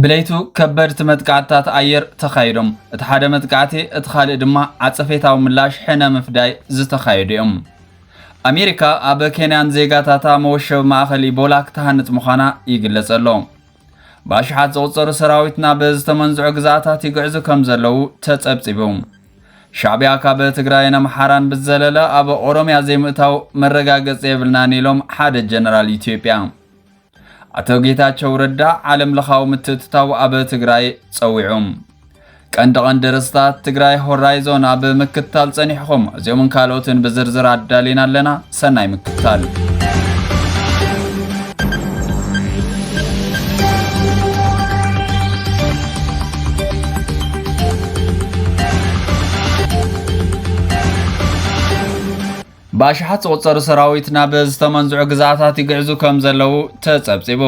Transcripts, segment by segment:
ብለይቱ ከበድቲ መጥቃዕትታት ኣየር ተኻይዶም። እቲ ሓደ መጥቃዕቲ፣ እቲ ካልእ ድማ ዓጸፌታዊ ምላሽ ሕነ ምፍዳይ ዝተኻየዱ እዮም። ኣሜሪካ ኣብ ኬንያን ዜጋታታ መወሸቢ ማእኸል ኢቦላ ክትሃንጽ ምዃና ይግለጽ ኣሎ። ብኣሽሓት ዝቑጸሩ ሰራዊት ናብ ዝተመንዝዑ ግዝኣታት ይግዕዙ ከም ዘለዉ ተጸብጺቡ። ሻዕቢያ ካብ ትግራይን ኣምሓራን ብዝዘለለ ኣብ ኦሮምያ ዘይምእታው መረጋገጺ የብልናን ኢሎም ሓደ ጀነራል ኢትዮጵያ። ኣቶ ጌታቸው ረዳ ዓለም ለኻዊ ምትእትታው ኣብ ትግራይ ጸዊዑ። ቀንዲ ቀንዲ ርእስታት ትግራይ ሆራይዞን ኣብ ምክትታል ጸኒሕኹም። እዚኦምን ካልኦትን ብዝርዝር ኣዳሊና ኣለና። ሰናይ ምክትታል። ብኣሽሓት ዝቑጸሩ ሰራዊት ናብ ዝተመንዝዑ ግዝኣታት ይግዕዙ ከም ዘለዉ ተጸብጺቡ።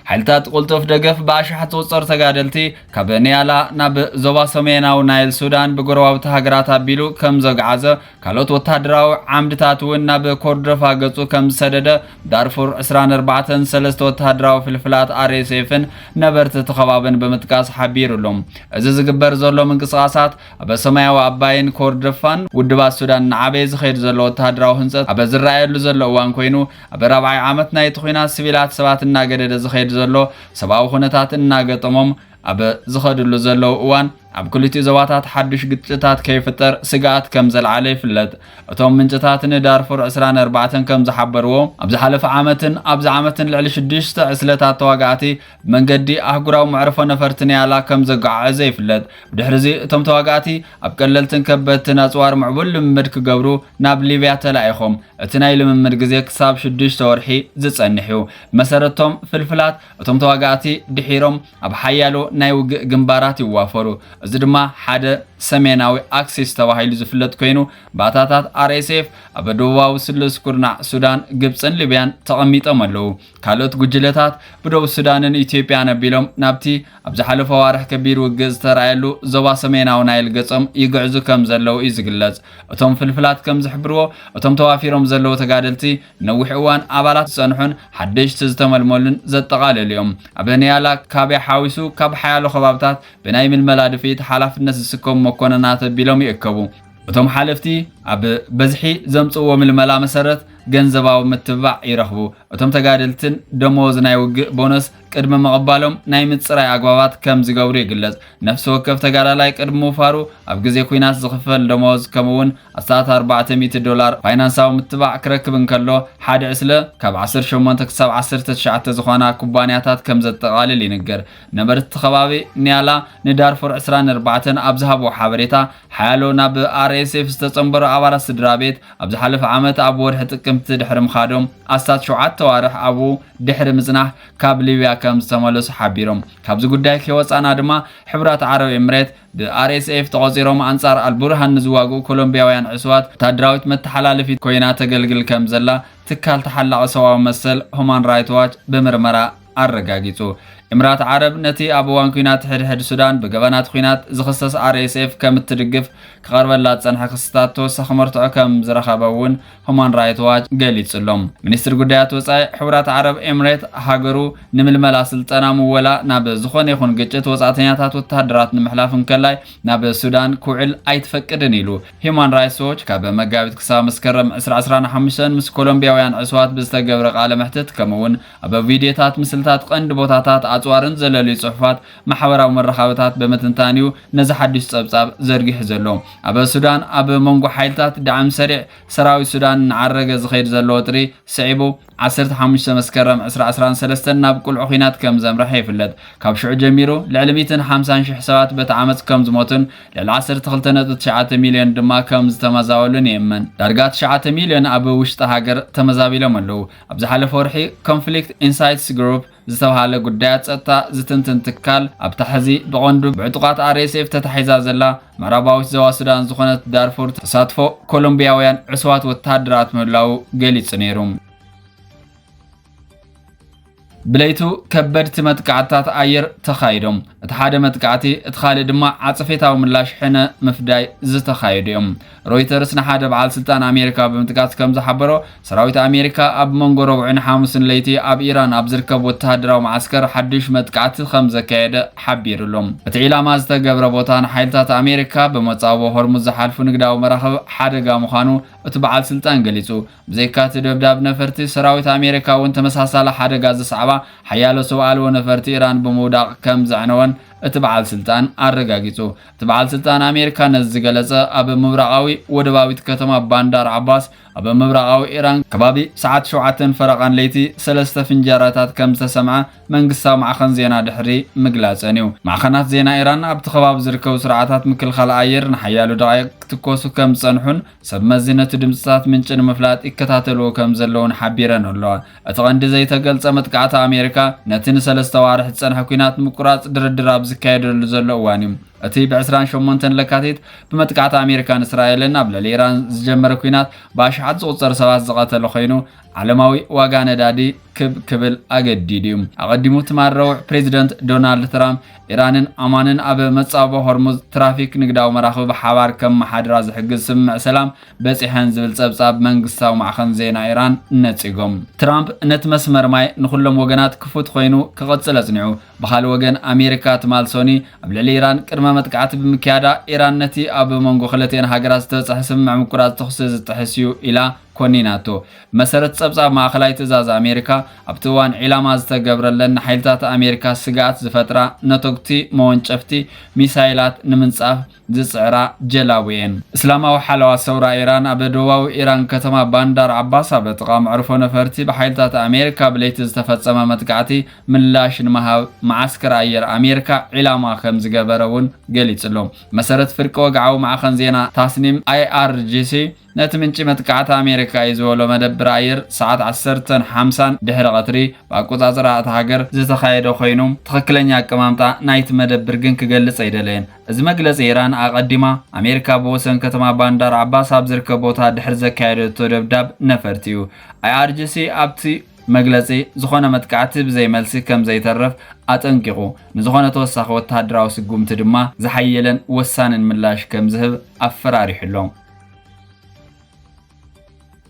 ሓይልታት ቅልጡፍ ደገፍ ብኣሽሓት ዝቑጸሩ ተጋደልቲ ካብ ኒያላ ናብ ዞባ ሰሜናዊ ናይል ሱዳን ብጎረባብቲ ሃገራት ኣቢሉ ከም ዘጓዓዘ፣ ካልኦት ወታደራዊ ዓምድታት እውን ናብ ኮርዶፋ ገጹ ከም ዝሰደደ ዳርፉር ዕስራን ኣርባዕተን ሰለስተ ወታደራዊ ፍልፍላት ኣር ኤስ ኤፍን ነበርቲ እቲ ከባብን ብምጥቃስ ሓቢሩ ኣሎ። እዚ ዝግበር ዘሎ ምንቅስቓሳት ኣብ ሰማያዊ ኣባይን ኮርዶፋን ውድባት ሱዳን እናዓበየ ዝኸይድ ዘሎ ወታደራዊ ህንጸት ኣብ ዝረኣየሉ ዘሎ እዋን ኮይኑ፣ ኣብ ራብዓይ ዓመት ናይቲ ኲናት ሲቪላት ሰባት እናገደደ ዝኸይድ ዘሎ ሰብኣዊ ኩነታት እናገጠሞም ኣብ ዝኸድሉ ዘለዉ እዋን፣ ኣብ ክልቲኡ ዞባታት ሓድሽ ግጭታት ከይፍጠር ስግኣት ከም ዘልዓለ ይፍለጥ። እቶም ምንጭታት ንዳርፉር ዕስራን ኣርባዕተን ከም ዝሓበርዎ፣ ኣብ ዝሓለፈ ዓመትን ኣብዚ ዓመትን ልዕሊ ሽዱሽተ ዕስለታት ተዋጋእቲ ብመንገዲ ኣህጉራዊ መዕርፎ ነፈርቲ ኒያላ ከም ዘጓዓዓዘ ይፍለጥ። ብድሕሪ እዚ እቶም ተዋጋእቲ ኣብ ቀለልትን ከበድትን ኣጽዋር ምዕቡል ልምምድ ክገብሩ ናብ ሊብያ ተላኢኾም። እቲ ናይ ልምምድ ግዜ ክሳብ ሽዱሽተ ወርሒ ዝጸንሕ እዩ። ብመሰረቶም ፍልፍላት፣ እቶም ተዋጋእቲ ድሒሮም ኣብ ሓያሎ ናይ ውግእ ግንባራት ይዋፈሩ። እዚ ድማ ሓደ ሰሜናዊ ኣክሲስ ተባሂሉ ዝፍለጥ ኮይኑ፣ ባእታታት ኣር ኤስ ኤፍ ኣብ ደቡባዊ ስሉስ ኩርናዕ ሱዳን፣ ግብጽን ሊብያን ተቐሚጦም ኣለዉ። ካልኦት ጉጅለታት ብደቡብ ሱዳንን ኢትዮጵያን ኣቢሎም ናብቲ ኣብ ዝሓለፈ ኣዋርሕ ከቢድ ውግእ ዝተራእየሉ ዞባ ሰሜናዊ ናይል ገጾም ይግዕዙ ከም ዘለዉ እዩ ዝግለጽ። እቶም ፍልፍላት ከም ዝሕብርዎ፣ እቶም ተዋፊሮም ዘለዉ ተጋደልቲ ነዊሕ እዋን ኣባላት ዝጸንሑን ሓደሽቲ ዝተመልመሉን ዘጠቓለሉ እዮም። ኣብ ኒያላ ካቢያ ሓዊሱ ካብ ሓያሎ ከባብታት ብናይ ምልመላ ድፍኢት ሓላፍነት ዝስከሙ መኮንናት ኣቢሎም ይእከቡ። እቶም ሓለፍቲ ኣብ በዝሒ ዘምጽእዎ ምልመላ መሰረት ገንዘባዊ ምትብባዕ ይረኽቡ። እቶም ተጋደልትን ደመወዝ ናይ ውግእ ቦነስ ቅድሚ ምቕባሎም ናይ ምጽራይ ኣግባባት ከም ዝገብሩ ይግለጽ። ነፍሲ ወከፍ ተጋዳላይ ቅድሚ ምውፋሩ ኣብ ግዜ ኲናት ዝኽፈል ደመወዝ፣ ከምኡ'ውን ኣስታት ኣርባዕተ ሚእቲ ዶላር ፋይናንሳዊ ምትባዕ ክረክብ እንከሎ፣ ሓደ ዕስለ ካብ ዓሰርተ ሸሞንተ ክሳብ ዓሰርተ ትሽዓተ ዝኾና ኩባንያታት ከም ዘጠቓልል ይንገር። ነበርቲ ከባቢ ኒያላ ንዳርፉር ዕስራን ኣርባዕተን ኣብ ዝሃብዎ ሓበሬታ፣ ሓያሎ ናብ ኣር ኤስ ኤፍ ዝተጸንበሩ ኣባላት ስድራ ቤት ኣብ ዝሓለፈ ዓመት ኣብ ወርሒ ጥቅምቲ ድሕሪ ምኻዶም፣ ኣስታት ሸውዓተ ኣዋርሕ ኣብኡ ድሕሪ ምጽናሕ ካብ ሊብያ ከም ዝተመለሱ ሓቢሮም። ካብዚ ጉዳይ ከይወጻና ድማ፣ ሕቡራት ዓረብ ኤምሬት ብኣር ኤስ ኤፍ ተቖጺሮም ኣንጻር ኣልቡርሃን ንዝዋግኡ ኮሎምቢያውያን ዕሱባት ወታደራዊት መተሓላለፊት ኮይና ተገልግል ከም ዘላ ትካል ተሓላቒ ሰብኣዊ መሰል ሁማን ራይት ዋች ብምርመራ ኣረጋጊጹ። ኢምራት ዓረብ ነቲ ኣብ እዋን ኲናት ሕድሕድ ሱዳን ብገበናት ኲናት ዝኽሰስ ኣር ኤስ ኤፍ ከም እትድግፍ ክቐርበላ ዝጸንሐ ክስታት ተወሳኺ መርትዖ ከም ዝረኸበ እውን ሁማን ራይት ዋች ገሊጹ ኣሎ። ሚኒስትሪ ጉዳያት ወጻኢ ሕቡራት ዓረብ ኤምሬት፣ ሃገሩ ንምልመላ፣ ስልጠና፣ ምወላ፣ ናብ ዝኾነ ይኹን ግጭት ወጻእተኛታት ወተሃደራት ንምሕላፍ እንከላይ ናብ ሱዳን ክውዕል ኣይትፈቅድን ኢሉ። ሂዩማን ራይትስ ዎች ካብ መጋቢት ክሳብ መስከረም ዕስራ ዕስራን ሓሙሽተን ምስ ኮሎምቢያውያን ዕሱባት ብዝተገብረ ቃለ መሕትት፣ ከምኡ'ውን ኣብ ቪድዮታት፣ ምስልታት፣ ቀንዲ ቦታታት፣ ኣጽዋርን ዘለልዩ ጽሑፋት ማሕበራዊ መራኸብታት ብምትንታን እዩ ነዚ ሓድሽ ጸብጻብ ዘርጊሑ ዘሎ። ኣብ ሱዳን ኣብ መንጎ ሓይልታት ዳዕም ሰሪዕ ሰራዊት ሱዳን እናዓረገ ዝኸይድ ዘሎ ወጥሪ ስዒቡ፣ ዓሰርተ ሓሙሽተ መስከረም ዕስራ ዕስራን ሰለስተን ናብ ቅሉዕ ኲናት ከም ዘምርሐ ይፍለጥ። ካብ ሽዑ ጀሚሩ ልዕሊ ሚእትን ሓምሳን ሽሕ ሰባት በቲ ዓመጽ ከም ዝሞቱን ልዕሊ ዓሰርተ ክልተ ነጥቢ ትሽዓተ ሚልዮን ድማ ከም ዝተመዛበሉን ይእመን። ዳርጋ ትሽዓተ ሚልዮን ኣብ ውሽጢ ሃገር ተመዛቢሎም ኣለዉ። ኣብ ዝሓለፈ ወርሒ ኮንፍሊክት ኢንሳይትስ ግሩፕ ዝተባህለ ጉዳያት ጸጥታ ዝትንትን ትካል፣ ኣብታ ሕዚ ብቐንዱ ብዕጡቓት ኣር ኤስ ኤፍ ተታሒዛ ዘላ ምዕራባዊት ዞባ ሱዳን ዝኾነት ዳርፉር፣ ተሳትፎ ኮሎምቢያውያን ዕሱባት ወተሃደራት ምህላዉ ገሊጹ ነይሩ። ብለይቱ ከበድቲ መጥቃዕትታት ኣየር ተኻይዶም። እቲ ሓደ መጥቃዕቲ፣ እቲ ካልእ ድማ ዓጸፌታዊ ምላሽ ሕነ ምፍዳይ ዝተኻየዱ እዮም። ሮይተርስ ንሓደ በዓል ስልጣን ኣሜሪካ ብምጥቃስ ከም ዝሓበሮ፣ ሰራዊት ኣሜሪካ ኣብ መንጎ ረቡዕን ሓሙስን ለይቲ ኣብ ኢራን ኣብ ዝርከብ ወተሃደራዊ መዓስከር ሓድሽ መጥቃዕቲ ከም ዘካየደ ሓቢሩ ኣሎ። እቲ ዒላማ ዝተገብረ ቦታ ንሓይልታት ኣሜሪካ ብመጻብቦ ሆርሙዝ ዝሓልፉ ንግዳዊ መራኽብ ሓደጋ ምዃኑ እቲ በዓል ስልጣን ገሊጹ። ብዘይካ እቲ ደብዳብ ነፈርቲ፣ ሰራዊት ኣሜሪካ እውን ተመሳሳሊ ሓደጋ ዘስዓባ ሓያሎ ሰብ ኣልቦ ነፈርቲ ኢራን ብምውዳቕ ከም ዘዕነወን እቲ በዓል ስልጣን ኣረጋጊጹ። እቲ በዓል ስልጣን ኣሜሪካ ነዚ ዝገለጸ፣ ኣብ ምብራቓዊ ወደባዊት ከተማ ባንዳር ዓባስ ኣብ ምብራቓዊ ኢራን ከባቢ ሰዓት ሸውዓተን ፈረቓን ለይቲ ሰለስተ ፍንጃራታት ከም ዝተሰምዐ መንግስታዊ ማዕኸን ዜና ድሕሪ ምግላጸን እዩ። ማዕኸናት ዜና ኢራን ኣብቲ ከባቢ ዝርከቡ ስርዓታት ምክልኻል ኣየር ንሓያሎ ደቓይቕ ክትኮሱ ከም ዝጸንሑን ሰብ መዚ ነቲ ድምጽታት ምንጪ ንምፍላጥ ይከታተልዎ ከም ዘለውን ሓቢረን ኣለዋ። እቲ ቀንዲ ዘይተገልጸ መጥቃዕቲ ኣሜሪካ ነቲ ንሰለስተ ኣዋርሕ ዝጸንሐ ኲናት ምቁራጽ ድርድር ኣብ ዝካየደሉ ዘሎ እዋን እዩ። እቲ ብ ዕስራን ሸሞንተን ለካቲት ብመጥቃዕቲ ኣሜሪካን እስራኤልን ኣብ ልዕሊ ኢራን ዝጀመረ ኲናት ብኣሽሓት ዝቑጸሩ ሰባት ዝቐተለ ኮይኑ፣ ዓለማዊ ዋጋ ነዳዲ ክብ ክብል ኣገዲዱ እዩ። ኣቐዲሙ ትማል ረቡዕ ፕሬዚደንት ዶናልድ ትራምፕ ኢራንን ኦማንን ኣብ መጻብቦ ሆርሙዝ ትራፊክ ንግዳዊ መራኽብ ብሓባር ከመሓድራ ዝሕግዝ ስምምዕ ሰላም በጺሐን ዝብል ጸብጻብ መንግስታዊ ማዕኸን ዜና ኢራን ነጺጎም። ትራምፕ ነቲ መስመር ማይ ንኹሎም ወገናት ክፉት ኮይኑ ክቕጽል ኣጽኒዑ። ብኻልእ ወገን ኣሜሪካ ትማል ሶኒ ኣብ ልዕሊ ኢራን ቅድመ መጥቃዕቲ ብምክያዳ፣ ኢራን ነቲ ኣብ መንጎ ክልቲኤን ሃገራት ዝተበጽሐ ስምምዕ ምቁራጽ ተኹሲ ዝጥሕስ እዩ ኢላ ኮኒናቶ። ብመሰረት ጸብጻብ ማእኸላይ ትእዛዝ ኣሜሪካ፣ ኣብቲ እዋን ዒላማ ዝተገብረለን ንሓይልታት ኣሜሪካ ስግኣት ዝፈጥራ ነቶግቲ መወንጨፍቲ ሚሳይላት ንምንጻፍ ዝጽዕራ ጀላቡ እየን። እስላማዊ ሓለዋ ሰውራ ኢራን ኣብ ደቡባዊ ኢራን ከተማ ባንዳር ዓባስ ኣብ ጥቓ መዕርፎ ነፈርቲ ብሓይልታት ኣሜሪካ ብለይቲ ዝተፈጸመ መጥቃዕቲ ምላሽ ንምሃብ መዓስከር ኣየር ኣሜሪካ ዒላማ ከም ዝገበረ እውን ገሊጹ ኣሎ። መሰረት ፍርቂ ወግዓዊ ማዕኸን ዜና ታስኒም፣ ኣይ ኣር ጂ ሲ፣ ነቲ ምንጪ መጥቃዕቲ ኣሜሪካ እዩ ዝበሎ መደብር ኣየር፣ ሰዓት ዓሰርተን ሓምሳን ድሕሪ ቀትሪ ብኣቆጻጽራ እታ ሃገር ዝተኻየደ ኮይኑ፣ ትኽክለኛ ኣቀማምጣ ናይቲ መደብር ግን ክገልጽ ኣይደለየን። እዚ መግለጺ፣ ኢራን ኣቐዲማ ኣሜሪካ ብወሰን ከተማ ባንዳር ዓባስ ኣብ ዝርከብ ቦታ ድሕሪ ዘካየደቶ ደብዳብ ነፈርቲ እዩ። ኣይ ኣር ጂ ሲ ኣብቲ መግለጺ፣ ዝኾነ መጥቃዕቲ ብዘይ መልሲ ከም ዘይተርፍ ኣጠንቂቑ፣ ንዝኾነ ተወሳኺ ወተሃደራዊ ስጉምቲ ድማ ዝሓየለን ወሳንን ምላሽ ከም ዝህብ ኣፈራሪሑ ኣሎ።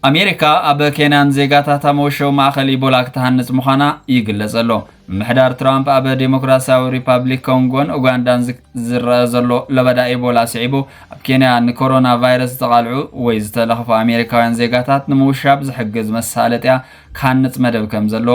ኣሜሪካ ኣብ ኬንያን ዜጋታታ መወሸቢ ማእኸል ኢቦላ ክትሃንጽ ምዃና ይግለጽ ኣሎ። ምምሕዳር ትራምፕ ኣብ ዴሞክራሲያዊ ሪፓብሊክ ኮንጎን ኡጋንዳን ዝ-፣ ዝረአ ዘሎ ለበዳ ኢቦላ ስዒቡ፣ ኣብ ኬንያ ንኮሮና ቫይረስ ዝተቓልዑ ወይ ዝተለኽፉ ኣሜሪካውያን ዜጋታት ንምውሻብ ዝሕግዝ መሳለጥያ ክሃንጽ መደብ ከም ዘሎ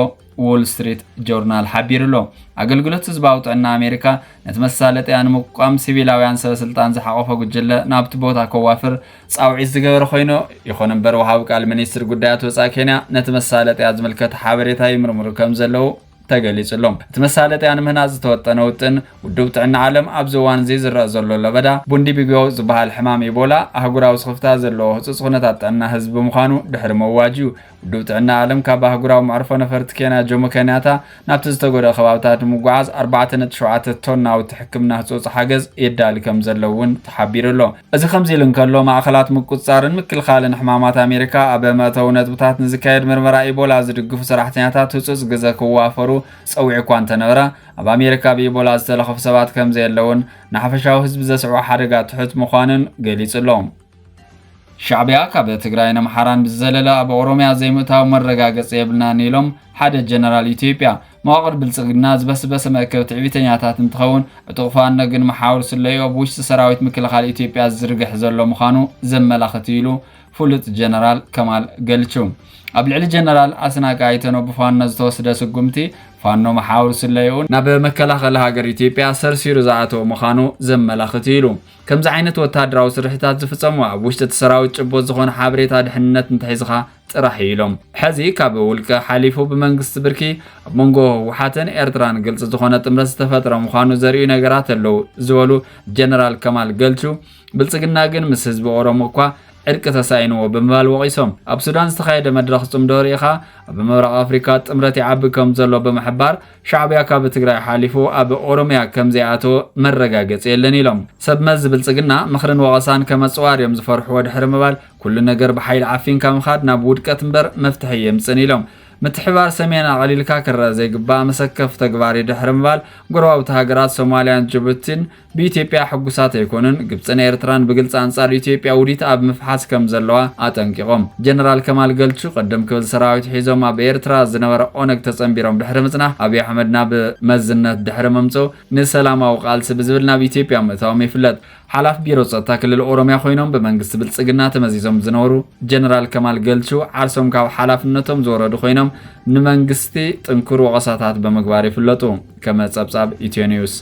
ዎል ስትሪት ጆርናል ሓቢሩ ኣሎ። ኣገልግሎት ህዝባዊ ጥዕና ኣሜሪካ ነቲ መሳለጥያ ንምቋም ሲቪላውያን ሰበ ስልጣን ዝሓቖፈ ጉጅለ ናብቲ ቦታ ከዋፍር ጻውዒት ዝገበረ ኮይኑ፣ ይኹን እምበር ወሃቢ ቃል ሚኒስትር ጉዳያት ወጻኢ ኬንያ ነቲ መሳለጥያ ዝምልከት ሓበሬታ ይምርምሩ ከም ዘለዉ ተገሊጹ ኣሎ። እቲ መሳለጥያ ንምህናጽ ዝተወጠነ ውጥን ውድብ ጥዕና ዓለም ኣብዚ እዋን እዚ ዝረአ ዘሎ ለበዳ ቡንዲቢጎ ዝበሃል ሕማም ኢቦላ ኣህጉራዊ ስኽፍታ ዘለዎ ህጹጽ ኩነታት ጥዕና ህዝቢ ምዃኑ ድሕሪ ምእዋጅ እዩ። ውድብ ጥዕና ዓለም ካብ ኣህጉራዊ መዕርፎ ነፈርቲ ኬንያ ጆሞ ኬንያታ ናብቲ ዝተጎድአ ከባብታት ንምጉዓዝ ኣርባዕተ ነጥቢ ሸውዓተ ቶን ናውቲ ሕክምና ህጹጽ ሓገዝ የዳሊ ከም ዘሎ እውን ተሓቢሩ ኣሎ። እዚ ከምዚ ኢሉ እንከሎ፣ ማእኸላት ምቁጽጻርን ምክልኻልን ሕማማት ኣሜሪካ ኣብ መእተዊ ነጥብታት ንዝካየድ ምርመራ ኢቦላ ዝድግፉ ሰራሕተኛታት ህጹጽ ግዘ ክዋፈሩ ጸዊዑ እኳ እንተነበረ፣ ኣብ ኣሜሪካ ብኢቦላ ዝተለኸፉ ሰባት ከም ዘየለውን ንሓፈሻዊ ህዝቢ ዘስዕቦ ሓደጋ ትሑት ምዃኑን ገሊጹ ኣሎ። ሻዕቢያ ካብ ትግራይን ኣምሓራን ብዝዘለለ ኣብ ኦሮሚያ ዘይምእታው መረጋገፂ የብልናን ኢሎም ሓደ ጀነራል ኢትዮጵያ። መዋቕር ብልፅግና ዝበስበሰ መእከብ ትዕቢተኛታት እንትኸውን፣ ዕጡቕ ፋኖ ግን መሓውር ስለዩ ኣብ ውሽጢ ሰራዊት ምክልኻል ኢትዮጵያ ዝዝርግሕ ዘሎ ምዃኑ ዘመላኽት እዩ ኢሉ ፍሉጥ ጀነራል ከማል ገልቹ። ኣብ ልዕሊ ጀነራል ኣስናቀ ኣይተነው ብፋኖ ዝተወስደ ስጉምቲ፣ ፋኖ መሓውር ስለይኡ ናብ መከላኸሊ ሃገር ኢትዮጵያ ሰርሲሩ ዝኣተወ ምዃኑ ዘመላኽት እዩ ኢሉ። ከምዚ ዓይነት ወታደራዊ ስርሒታት ዝፍጸሙ ኣብ ውሽጢ እቲ ሰራዊት ጭቡጥ ዝኾነ ሓበሬታ ድሕንነት እንተሒዝኻ ጥራሕ እዩ ኢሎም። ሕዚ ካብ ውልቀ ሓሊፉ ብመንግስቲ ብርኪ ኣብ መንጎ ህወሓትን ኤርትራን ግልፂ ዝኾነ ጥምረት ዝተፈጥረ ምዃኑ ዘርእዩ ነገራት ኣለዉ ዝበሉ ጀነራል ከማል ገልቹ፣ ብልፅግና ግን ምስ ህዝቢ ኦሮሞ እኳ ዕርቂ ተሳኢንዎ ብምባል ወቒሶም። ኣብ ሱዳን ዝተኻየደ መድረኽ ጽምዶ ርኢኻ፣ ኣብ ምብራቕ ኣፍሪካ ጥምረት ይዓቢ ከም ዘሎ ብምሕባር፣ ሻዕቢያ ካብ ትግራይ ሓሊፉ ኣብ ኦሮሚያ ከም ዘይኣተወ መረጋገጺ የለን ኢሎም። ሰብ መዚ ብልጽግና ምኽርን ወቐሳን ከም ኣጽዋር እዮም ዝፈርሕዎ ድሕሪ ምባል፣ ኩሉ ነገር ብሓይሊ ዓፊንካ ምኻድ ናብ ውድቀት እምበር መፍትሒ የምጽእን ኢሎም። ምትሕባር ሰሜን ኣቕሊልካ ክረኣ ዘይግባእ መሰከፍ ተግባር እዩ ድሕሪ ምባል፣ ጎረባብቲ ሃገራት ሶማልያን ጅቡቲን ብኢትዮጵያ ሕጉሳት ኣይኮኑን። ግብጽን ኤርትራን ብግልጺ ኣንጻር ኢትዮጵያ ውዲት ኣብ ምፍሓስ ከም ዘለዋ ኣጠንቂቖም። ጀነራል ከማል ገልቹ ቅድም ክብል ሰራዊት ሒዞም ኣብ ኤርትራ ዝነበረ ኦነግ ተጸንቢሮም ድሕሪ ምጽናሕ፣ ኣብይ ኣሕመድ ናብ መዝነት ድሕሪ ምምጽኡ ንሰላማዊ ቃልሲ ብዝብል ናብ ኢትዮጵያ ምእታዎም ይፍለጥ። ሓላፍ ቢሮ ጸጥታ ክልል ኦሮሚያ ኮይኖም ብመንግስቲ ብልጽግና ተመዚዞም ዝነበሩ ጀነራል ከማል ገልቹ ዓርሶም ካብ ሓላፍነቶም ዝወረዱ ኮይኖም ንመንግስቲ ጥንኩር ወቐሳታት ብምግባር ይፍለጡ። ከመ ጸብጻብ ኢትዮ ኒውስ።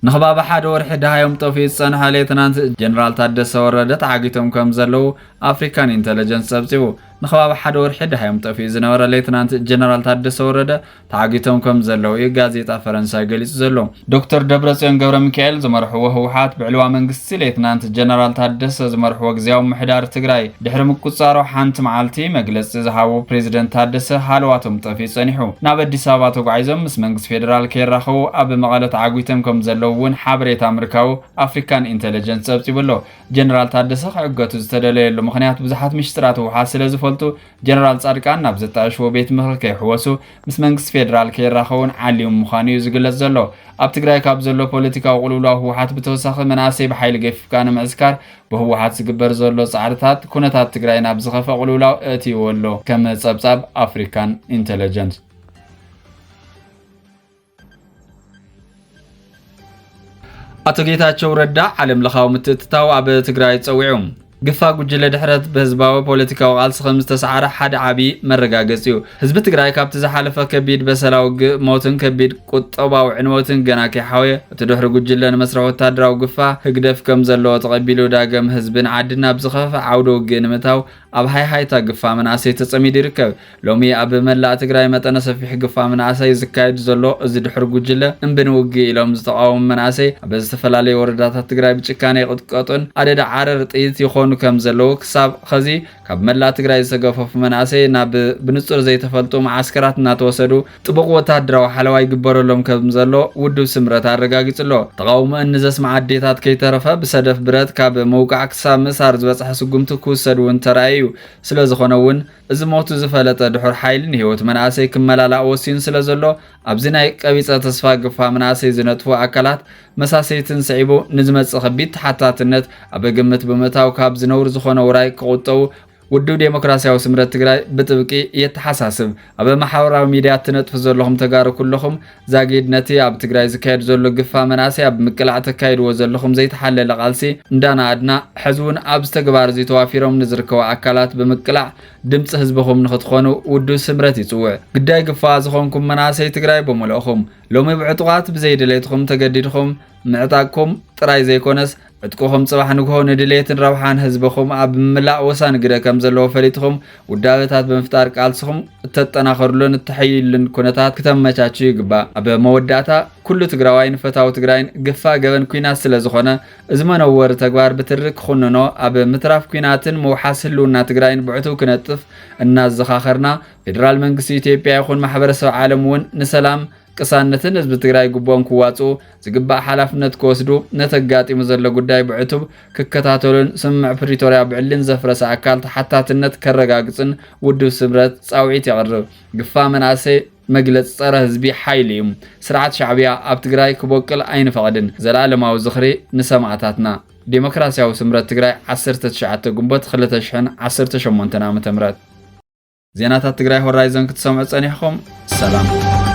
ንኽባቢ ሓደ ወርሒ ደሃዮም ጠፊኡ ዝጸንሐ ሌትናንት ጀነራል ታደሰ ወረደ ተዓጊቶም ከም ዘለዉ ኣፍሪካን ኢንተለጀንስ ጸብጺቡ። ንኽባቢ ሓደ ወርሒ ደሃዮም ጠፊኡ ዝነበረ ሌትናንት ጀነራል ታደሰ ወረደ ተዓጊቶም ከም ዘለዉ እዩ ጋዜጣ ፈረንሳይ ገሊጹ ዘሎ። ዶክተር ደብረጽዮን ገብረ ሚካኤል ዝመርሕዎ ህወሓት ብዕልዋ መንግስቲ ሌትናንት ጀነራል ታደሰ ዝመርሕዎ ግዝያዊ ምምሕዳር ትግራይ ድሕሪ ምቁጻሮ ሓንቲ መዓልቲ መግለጺ ዝሃቡ ፕሬዚደንት ታደሰ ሃለዋቶም ጠፊኡ ጸኒሑ። ናብ ኣዲስ ኣበባ ተጓዒዞም ምስ መንግስቲ ፌዴራል ከይራኸቡ ኣብ መቐለ ተዓጒቶም ከም ዘለዉ እውን ሓበሬታ ምርካቡ ኣፍሪካን ኢንተለጀንስ ጸብጺቡ ኣሎ። ጀነራል ታደሰ ክዕገቱ ዝተደለየሉ ምኽንያት ብዙሓት ሚስጥራት ህወሓት ስለ ዝፈልጡ ጀነራል ጻድቃን ናብ ዘጣየሽዎ ቤት ምኽሪ ከይሕወሱ ምስ መንግስቲ ፌዴራል ከይራኸቡን ዓሊሙ ምዃኑ እዩ ዝግለጽ ዘሎ። ኣብ ትግራይ ካብ ዘሎ ፖለቲካዊ ቅልውላው ህወሓት ብተወሳኺ መናእሰይ ብሓይሊ ገፊፍካ ንምዕስካር ብህወሓት ዝግበር ዘሎ ጻዕርታት ኩነታት ትግራይ ናብ ዝኸፍአ ቅልውላው እእትይዎ ኣሎ፣ ከም ጸብጻብ ኣፍሪካን ኢንተለጀንስ። ኣቶ ጌታቸው ረዳ ዓለም ለኻዊ ምትእትታው ኣብ ትግራይ ጸዊዑ። ግፋ ጉጅለ ድሕረት ብህዝባዊ ፖለቲካዊ ቃልሲ ከም ዝተሰዓረ ሓደ ዓቢ መረጋገጺ እዩ። ህዝቢ ትግራይ ካብቲ ዝሓለፈ ከቢድ በሰላ ውግእ ሞትን ከቢድ ቁጠባዊ ዕንወትን ገና ከይሓወየ፣ እቲ ድሕሪ ጉጅለ ንመስርሕ ወታደራዊ ግፋ ህግደፍ ከም ዘለዎ ተቐቢሉ ዳግም ህዝብን ዓድን ናብ ዝኸፍአ ዓውደ ውግእ ንምእታው ኣብ ሃይሃይታ ግፋ መናእሰይ ተጸሚዱ ይርከብ። ሎሚ ኣብ መላእ ትግራይ መጠነ ሰፊሕ ግፋ መናእሰይ ዝካየድ ዘሎ እዚ ድሕሪ ጉጅለ እምቢ ንውግእ ኢሎም ዝተቃወሙ መናእሰይ ኣብ ዝተፈላለዩ ወረዳታት ትግራይ ብጭካነ ይቕጥቀጡን ኣደዳ ዓረር ጥይት ይኾኑ ከም ዘለዉ ክሳብ ኸዚ ካብ መላእ ትግራይ ዝተገፈፉ መናእሰይ ናብ ብንጹር ዘይተፈልጡ መዓስከራት እናተወሰዱ ጥቡቕ ወታደራዊ ሓለዋ ይግበረሎም ከም ዘሎ ውድብ ስምረት ኣረጋጊጹ ኣሎ። ተቓውሞአን ንዘስምዓ ኣዴታት ከይተረፈ ብሰደፍ ብረት ካብ ምውቃዕ ክሳብ ምእሳር ዝበጽሐ ስጉምቲ ክውሰድ እውን ተራእዩ እዩ። ስለ ዝኾነ እውን እዚ ሞቱ ዝፈለጠ ድሑር ሓይሊ ንህይወት መናእሰይ ክመላላእ ወሲኑ ስለ ዘሎ ኣብዚ ናይ ቀቢጸ ተስፋ ግፋ መናእሰይ ዝነጥፉ ኣካላት መሳሰይትን ስዒቡ ንዝመጽእ ከቢድ ተሓታትነት ኣብ ግምት ብምእታው ካብ ዝነውር ዝኾነ ውራይ ክቑጠቡ ውድብ ዴሞክራሲያዊ ስምረት ትግራይ ብጥብቂ የተሓሳስብ። ኣብ ማሕበራዊ ሚድያ እትነጥፉ ዘለኹም ተጋሩ ኩለኹም ዛጊድ ነቲ ኣብ ትግራይ ዝካየድ ዘሎ ግፋ መናእሰይ ኣብ ምቅላዕ ተካይድዎ ዘለኹም ዘይተሓለለ ቃልሲ እንዳናኣድና ሕዚ እውን ኣብዚ ተግባር እዚ ተዋፊሮም ንዝርከቡ ኣካላት ብምቅላዕ ድምፂ ህዝብኹም ንክትኾኑ ውድብ ስምረት ይፅውዕ። ግዳይ ግፋ ዝኾንኩም መናእሰይ ትግራይ ብምልእኹም ሎሚ ብዕጡቓት ብዘይድሌትኹም ተገዲድኹም ምዕጣቅኩም ጥራይ ዘይኮነስ ዕጥቅኹም ጽባሕ ንግሆ ንድሌትን ረብሓን ህዝብኹም ኣብ ምምላእ ወሳኒ ግደ ከም ዘለዎ ፈሊጥኹም ውዳበታት ብምፍጣር ቃልስኹም እተጠናኸሩሉን እተሐይሉን ኩነታት ክተመቻችዩ ይግባእ። ኣብ መወዳእታ ኩሉ ትግራዋይ ንፈታዊ ትግራይን ግፋ ገበን ኲናት ስለ ዝኾነ እዚ መነወሪ ተግባር ብትሪ ክኹንኖ ኣብ ምትራፍ ኲናትን ምውሓስ ህልውና ትግራይን ብዕቱብ ክነጥፍ እናዘኻኸርና ፌደራል መንግስቲ ኢትዮጵያ ይኹን ማሕበረሰብ ዓለም እውን ንሰላም ቅሳነትን ህዝቢ ትግራይ ግቡኦም ክዋፅኡ ዝግባእ ሓላፍነት ክወስዱ ነቲ ኣጋጢሙ ዘሎ ጉዳይ ብዕቱብ ክከታተሉን ስምምዕ ፕሪቶርያ ብዕሊን ዘፍረሰ ኣካል ተሓታትነት ከረጋግፅን ውድብ ስምረት ፃውዒት የቕርብ። ግፋ መናእሰይ መግለፂ ፀረ ህዝቢ ሓይሊ እዩ። ስርዓት ሻዕብያ ኣብ ትግራይ ክቦቅል ኣይንፈቕድን። ዘለኣለማዊ ዝኽሪ ንሰማእታትና። ዴሞክራሲያዊ ስምረት ትግራይ ዓሰርተ ትሽዓተ ግንቦት ክልተ ሽሕን ዓሰርተ ሸሞንተን ዓመተ ምህረት። ዜናታት ትግራይ ሆራይዘን ክትሰምዑ ጸኒሕኹም። ሰላም።